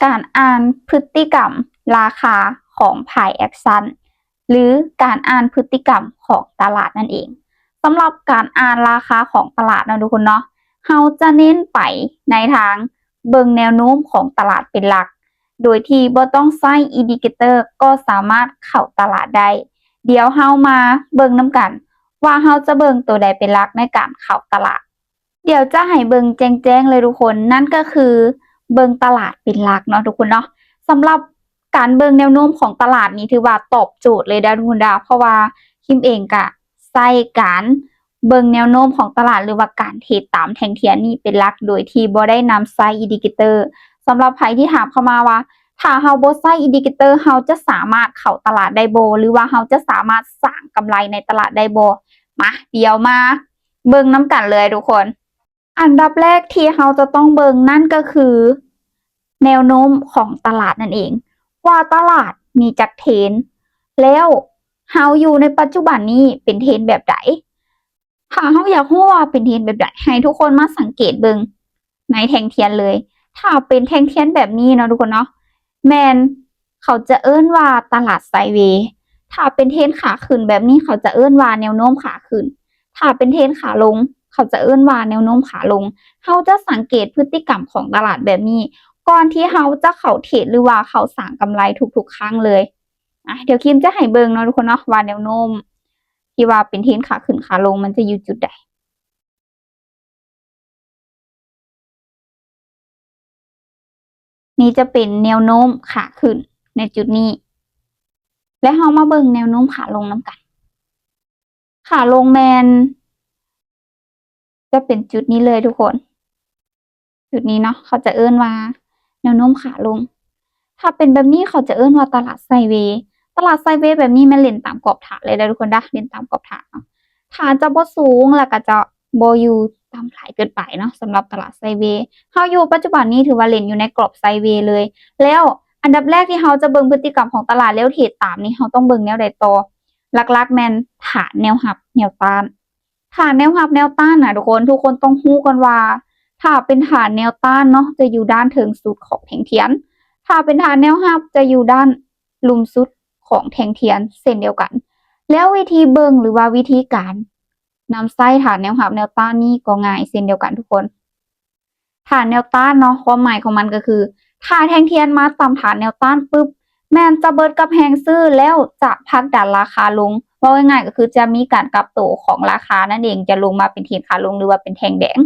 ການອ່ານພຶດຕິກຳລາຄາຂອງ price action ຫຼື ການອ່ານພຶດຕິກຳຂອງຕະຫຼາດນັ້ນເອງ. ສຳລັບການອ່ານລາຄາຂອງຕະຫຼາດເນາະທຸກຄົນເນາະ, ເຮົາຈະເນັ້ນໄປໃນທາງເບິ່ງແນວໂນ້ມຂອງຕະຫຼາດເປັນຫຼັກ, ໂດຍທີ່ບໍ່ຕ້ອງໃຊ້ indicator ກໍສາມາດເຂົ້າຕະຫຼາດໄດ້. ດຽວເຮົາມາເບິ່ງນຳກັນວ່າເຮົາຈະເບິ່ງໂຕໃດເປັນຫຼັກໃນການເຂົ້າຕະຫຼາດ. ດຽວຈະໃຫ້ເບິ່ງແຈ້ງໆເລີຍທຸກຄົນ, ນັ້ນກໍຄືເບິ່ງຕະຫຼາດເປັນຫຼັກເນາະທຸກຄົນເນາະ. ສຳລັບການເບິ່ງແນວໂນ້ມຂອງຕະຫຼາດນີ້ຖືວ່າຕອບໂຈດເລີຍເດີທຸກຄົນເດີ, ເພາະວ່າຄິມເອງກະໃຊ້ການເບິ່ງແນວໂນ້ມຂອງຕະຫຼາດ ຫຼືວ່າການເທຣດຕາມແທ່ງທຽນນີ້ເປັນຫຼັກ ໂດຍທີ່ບໍ່ໄດ້ນຳໃຊ້ indicator. ສຳລັບໃຜທີ່ຖາມເຂົ້າມາວ່າ ຖ້າເຮົາບໍ່ໃຊ້ indicator ເຮົາຈະສາມາດເຂົ້າຕະຫຼາດໄດ້ບໍ່ ຫຼືວ່າເຮົາຈະສາມາດສ້າງກຳໄລໃນຕະຫຼາດໄດ້ບໍ່? ມາ ດຽວມາເບິ່ງນຳກັນເລີຍທຸກຄົນ. ອັນດັບແລກທີ່ເຮົາຈະຕ້ອງເບິ່ງນັ້ນກໍຄືແນວໂນ້ມຂອງຕະຫຼາດນັ້ນເອງ ວ່າຕະຫຼາດມີຈັກເທຣນ ແລ້ວເຮົາຢູ່ໃນປັດຈຸບັນນີ້ເປັນເທຣນແບບໃດ. ຖ້າເຮົາຢາກຮູ້ວ່າເປັນເທຣນແບບໃດ ໃຫ້ທຸກຄົນມາສັງເກດເບິ່ງໃນແທ່ງທຽນເລີຍ. ຖ້າເປັນແທ່ງທຽນແບບນີ້ເນາະທຸກຄົນເນາະ ແມ່ນເຂົາຈະເອີ້ນວ່າຕະຫຼາດໄຊເວ. ຖ້າເປັນເທຣນຂາຂຶ້ນແບບນີ້ ເຂົາຈະເອີ້ນວ່າແນວໂນ້ມຂາຂຶ້ນ. ຖ້າເປັນເທຣນຂາລົງ ເຂົາຈະເອີ້ນວ່າແນວໂນ້ມຂາລົງ. ເຮົາຈະສັງເກດພຶດຕິກຳຂອງຕະຫຼາດແບບນີ້ ກ່ອນທີ່ເຮົາຈະເຂົ້າເທຣດ ຫຼືວ່າເຂົ້າສ້າງກຳໄລທຸກໆຄັ້ງເລີຍ. ອ່ະ ດຽວຄິມຈະໃຫ້ເບິ່ງເນາະທຸກຄົນເນາະ ວ່າແນວໂນ້ມທີ່ວ່າເປັນເທຣນຂາຂຶ້ນຂາລົງມັນຈະຢູ່ຈຸດໃດ. ນີ້ຈະເປັນແນວໂນ້ມຂາຂຶ້ນໃນຈຸດນີ້ ແລະ ເຮົາມາເບິ່ງແນວໂນ້ມຂາລົງນຳກັນ. ຂາລົງແມ່ນຈະເປັນຈຸດນີ້ເລີຍທຸກຄົນ, ຈຸດນີ້ເນາະ ເຂົາຈະເອີ້ນວ່າແນວໂນ້ມຂາລົງ. ຖ້າເປັນແບບນີ້ເຂົາຈະເອີ້ນວ່າຕະຫຼາດໄຊເວ. ຕະຫຼາດໄຊເວແບບນີ້ແມ່ນເຫຼັ້ນຕາມກອບຖານເລີຍເດີທຸກຄົນເດີ, ເຫຼັ້ນຕາມກອບຖານເນາະ. ຖານຈະບໍ່ສູງ ແລ້ວກໍຈະບໍ່ຢູ່ຕ່ຳຫຼາຍເກີນໄປເນາະ. ສຳລັບຕະຫຼາດໄຊເວ ເຮົາຢູ່ປັດຈຸບັນນີ້ຖືວ່າເຫຼັ້ນຢູ່ໃນກອບໄຊເວເລີຍ. ແລ້ວອັນດັບແລກທີ່ເຮົາຈະເບິ່ງພຶດຕິກຳຂອງຕະຫຼາດ ແລ້ວເທຣດຕາມນີ້ ເຮົາຕ້ອງເບິ່ງແນວໃດຕໍ່? ຫຼັກໆແມ່ນຖານແນວຮັບແນວຕ້ານ. ຖານແນວຮັບແນວຕ້ານນະທຸກຄົນ, ທຸກຄົນຕ້ອງຮູ້ກ່ອນວ່າ ຖ້າເປັນຖານແນວຕ້ານເນາະ ຈະຢູ່ດ້ານເທິງສຸດຂອງແທ່ງທຽນ, ຖ້າເປັນຖານແນວຮັບ ຈະຢູ່ດ້ານລຸ່ມສຸດຂອງແທ່ງທຽນເຊັ່ນດຽວກັນ. ແລ້ວວິທີເບິ່ງ ຫຼືວ່າວິທີການນຳໃຊ້ຖານແນວຮັບແນວຕ້ານນີ້ກໍງ່າຍເຊັ່ນດຽວກັນທຸກຄົນ. ຖານແນວຕ້ານເນາະ ຄວາມໝາຍຂອງມັນກໍຄື ຖ້າແທ່ງທຽນມາຕຳຖານແນວຕ້ານປຶບ ແມ່ນຈະເບີດກັບແຮງຊື້ ແລ້ວຈະຜັກດັນລາຄາລົງ. ເວົ້າງ່າຍໆກໍຄືຈະມີການກັບໂຕຂອງລາຄານັ້ນເອງ, ຈະລົງມາເປັນເທຣນຂາລົງ ຫຼືວ່າເປັນແທ່ງແດງ.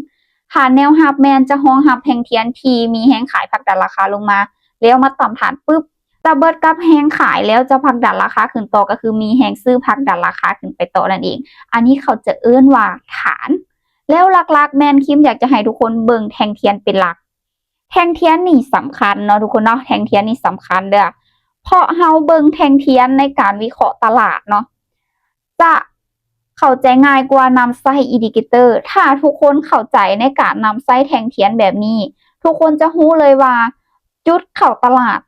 ຖານແນວຮັບແມ່ນຈະຮອງຮັບແທ່ງທຽນທີ່ມີແຮງຂາຍຜັກດັນລາຄາລົງມາ, ແລ້ວມາຕຳຖານປຶບ ຈະເບີດກັບແຮງຂາຍ ແລ້ວຈະຜັກດັນລາຄາຂຶ້ນຕໍ່ ກໍຄືມີແຮງຊື້ຜັກດັນລາຄາຂຶ້ນໄປຕໍ່ນັ້ນເອງ. ອັນນີ້ເຂົາຈະເອີ້ນວ່າຖານ. ແລ້ວຫຼັກໆແມ່ນຄິມຢາກຈະໃຫ້ທຸກຄົນເບິ່ງແທ່ງທຽນເປັນຫຼັກ. ແທ່ງທຽນນີ້ສຳຄັນເນາະທຸກຄົນເນາະ, ແທ່ງທຽນນີ້ສຳຄັນເດີ້ ເພາະເຮົາເບິ່ງແທ່ງທຽນໃນການວິເຄາະຕະຫຼາດເນາະ ຈະເຂົ້າໃຈງ່າຍກວ່ານຳໃຊ້ indicator. ຖ້າທຸກຄົນເຂົ້າໃຈໃນການນຳໃຊ້ແທ່ງທຽນແບບນີ້ ທຸກຄົນຈະຮູ້ເລີຍວ່າຈຸດເຂົ້າຕະຫຼາດ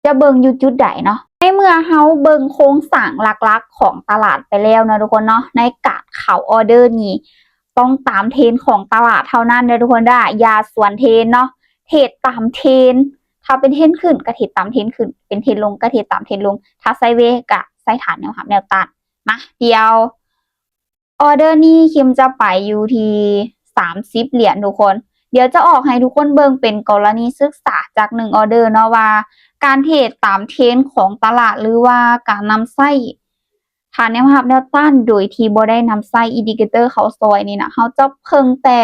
ຈະເບິ່ງຢູ່ຈຸດໃດເນາະ. ໃນເມື່ອເຮົາເບິ່ງໂຄງສ້າງຫຼັກໆຂອງຕະຫຼາດໄປແລ້ວເນາະທຸກຄົນເນາະ, ໃນການເຂົ້າອອເດີນີ້ຕ້ອງຕາມເທຣນຂອງຕະຫຼາດເທົ່ານັ້ນເດີທຸກຄົນເດີ, ຢ່າສວນເທຣນເນາະ, ເທຣດຕາມເທຣນ. ຖ້າເປັນເທຣນຂຶ້ນກໍເທຣດຕາມເທຣນຂຶ້ນ, ເປັນເທຣນລົງກໍເທຣດຕາມເທຣນລົງ, ຖ້າໄຊເວກໍໃຊ້ຖານແນວຮັບແນວຕ້ານ. ມາ ດຽວ ອອເດີນີ້ຄິມຈະໄປຢູ່ທີ່ສາມສິບຫຼຽນທຸກຄົນ. ດຽວຈະອອກໃຫ້ທຸກຄົນເບິ່ງເປັນກໍລະນີສຶກສາຈາກໜຶ່ງອອເດີເນາະ ວ່າການເທຣດຕາມເທຣນຂອງຕະຫຼາດ ຫຼືວ່າການນຳໃຊ້ຖານແນວຮັບແນວຕ້ານໂດຍທີ່ບໍ່ໄດ້ນຳໃຊ້ indicator ເຂົ້າຊ່ອຍນີ້ນະ, ເຮົາຈະເພິ່ງແຕ່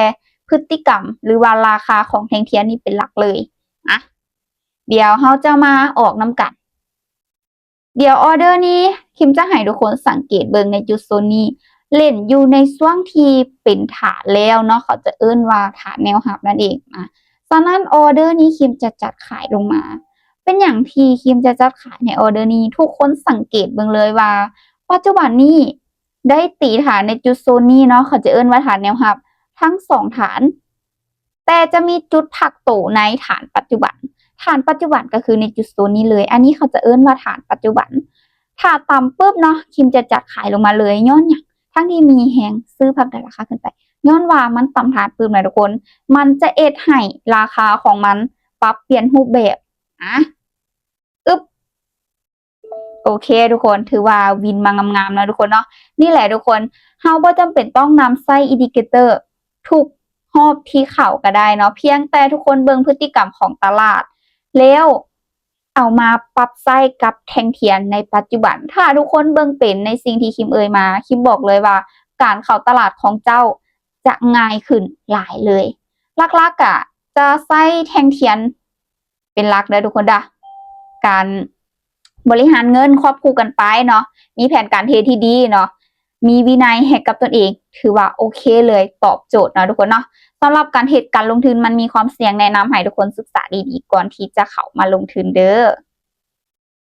ພຶດຕິກຳ ຫຼືວ່າລາຄາຂອງແທ່ງທຽນນີ້ເປັນຫຼັກເລີຍ. ມາ ດຽວເຮົາຈະມາອອກນຳກັນ. ດຽວອອເດີນີ້ ຄິມຈະໃຫ້ທຸກຄົນສັງເກດເບິ່ງໃນຈຸດໂຊນນີ້ ເຫຼັ້ນຢູ່ໃນຊ່ວງທີ່ເປັນຖານແລ້ວເນາະ, ເຂົາຈະເອີ້ນວ່າຖານແນວຮັບນັ້ນເອງນະ. ສະນັ້ນ ອອເດີນີ້ ຄິມຈະຈັດຂາຍລົງມາ. ເປັນຫຍັງທີ່ຄິມຈະຈັດຂາຍໃນອອເດີນີ້? ທຸກຄົນສັງເກດເບິ່ງເລີຍວ່າ ປັດຈຸບັນນີ້ໄດ້ຕີຖານໃນຈຸດໂຊນນີ້ເນາະ, ເຂົາຈະເອີ້ນວ່າຖານແນວຮັບ ທັງສອງຖານ. ແຕ່ຈະມີຈຸດພັກໂຕໃນຖານປັດຈຸບັນ. ຖານປັດຈຸບັນກໍຄືໃນຈຸດໂຊນນີ້ເລີຍ. ອັນນີ້ເຂົາຈະເອີ້ນວ່າຖານປັດຈຸບັນ. ຖ້າຕ່ຳປຶບເນາະ, ຄິມຈະຈັດຂາຍລົງມາເລີຍ. ຍ້ອນຫຍັງ? ທັງທີ່ມີແຮງຊື້ຜັກດັນລາຄາຂຶ້ນໄປ. ຍ້ອນວ່າມັນຕ່ຳຖານປຶບນະທຸກຄົນ. ມັນຈະເຮັດໃຫ້ລາຄາຂອງມັນ ປັບປ່ຽນຮູບແບບ ອາ ອຶບ ໂອເຄທຸກຄົນ ຖືວ່າວິນມາງາມໆເນາະທຸກຄົນເນາະ. ນີ້ແຫຼະທຸກຄົນ ເຮົາບໍ່ຈຳເປັນຕ້ອງນຳໃຊ້ອິນດິເຄເຕີທຸກຮອບທີ່ເຂົ້າກໍໄດ້ເນາະ ພຽງແຕ່ທຸກຄົນເບິ່ງພຶດຕິກຳຂອງຕະຫຼາດ ແລ້ວເອົາມາປັບໃຊ້ກັບແທ່ງທຽນໃນປັດຈຸບັນ. ຖ້າທຸກຄົນເບິ່ງເປັນໃນສິ່ງທີ່ຄິມເອີ່ຍມາ ຄິມບອກເລີຍວ່າການເຂົ້າຕະຫຼາດຂອງເຈົ້າຈະງ່າຍຂຶ້ນຫຼາຍເລີຍ. ຫຼັກໆກະຈະໃຊ້ແທ່ງທຽນ ເປັນຫຼັກເດີທຸກຄົນເດີ. ການບໍລິຫານເງິນຄວບຄູ່ກັນໄປເນາະ ມີແຜນການເທຣດທີ່ດີເນາະ ມີວິໄນໃຫ້ກັບຕົນເອງ ຖືວ່າໂອເຄເລີຍ ຕອບໂຈດເນາະທຸກຄົນເນາະ. ສຳລັບການເຮັດການລົງທຶນມັນມີຄວາມສ່ຽງ ແນະນຳໃຫ້ທຸກຄົນສຶກສາດີໆກ່ອນທີ່ຈະເຂົ້າມາລົງທຶນເດີ.